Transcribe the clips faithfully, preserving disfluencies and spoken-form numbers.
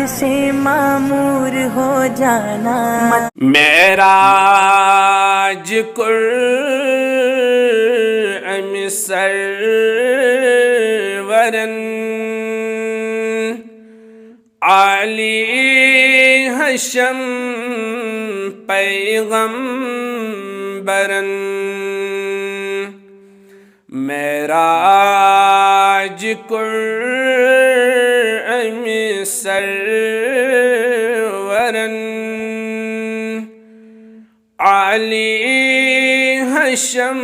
سے معمور ہو جانا۔ معراج کوٚر أمۍ سرورن، علی حشم پیغمبرن۔ معراج کوٚر أمۍ سرورن، علی حشم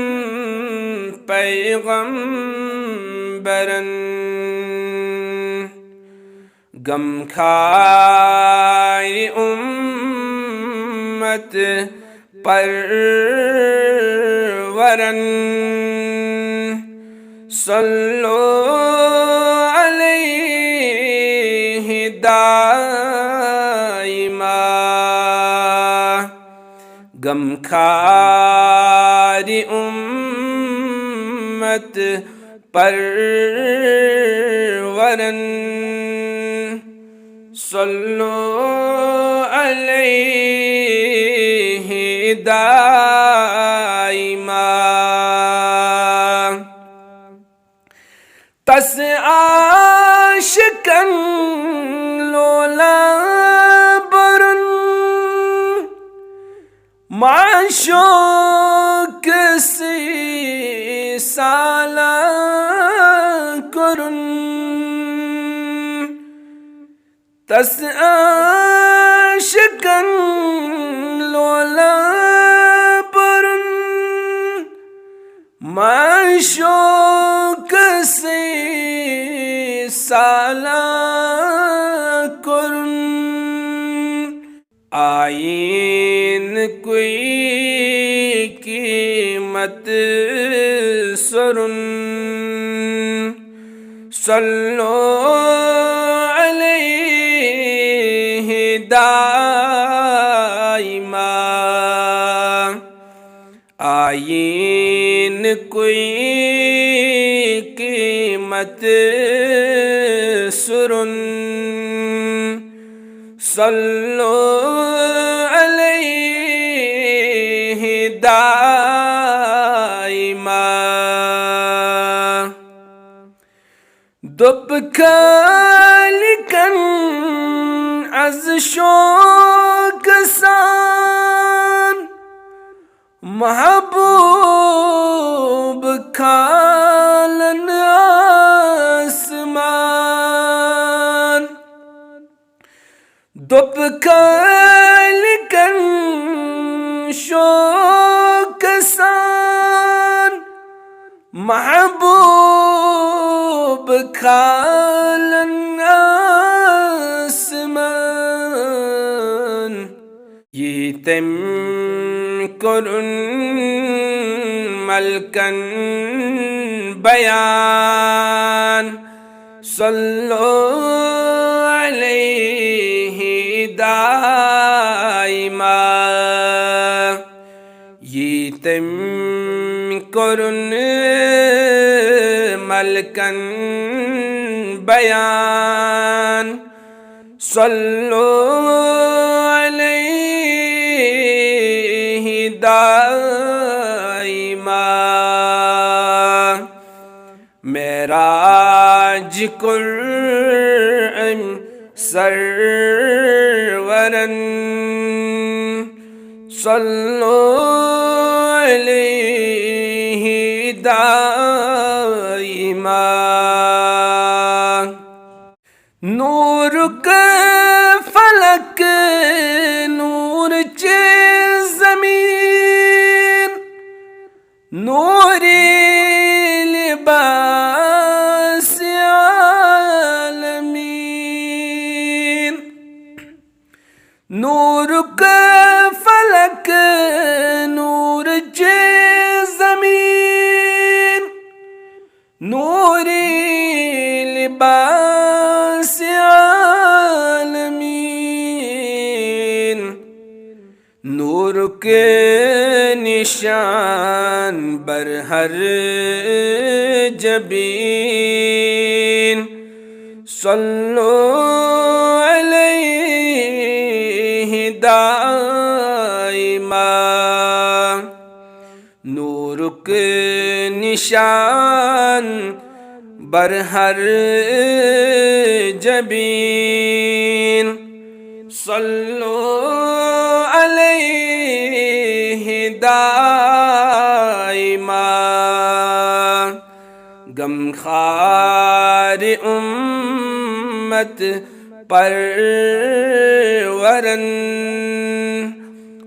پیغمبرن۔ غمخوار امت پرورن، صلو علیہ دائما۔ غمخوار امت پرورن، صلو علیہ دائما۔ تس عاشقن لولہ برن، معشوق سی سالہ کرن۔ تس عاشقن لولہ برن، معشوق سی سالہ کرن۔ آیین کوئی قیمت سرن، صلو علیہ دائما۔ آیین کوئی قیمت سرن، صلو علیہ دائما۔ دوٚپ خالقن از شوق سان، محبوب کھالن آسمان۔ دوٚپ خالقن شوق سان، محبوب کھالن آسمان۔ یی تٔمۍ کوٚرُن ملکن بیان، صلو علیہ دائما۔ یی تٔمۍ کوٚرُن ملکن بیان، صلو علیہ دائما۔ معراج کوٚر أمۍ سرورن، صلو علیہ دائما۔ نورک فلک، نور چہ زمین، نوری لباس عالمین۔ نورک فلک، نور چہ زمین، نوری لباس عالمین۔ نورک نشان بر ہر جبین، صلو علیہ نشان بر ہر جبین۔ صلوا علیہ دائما، غمخوار امت پرورن۔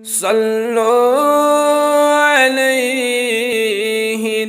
صلوا علیہ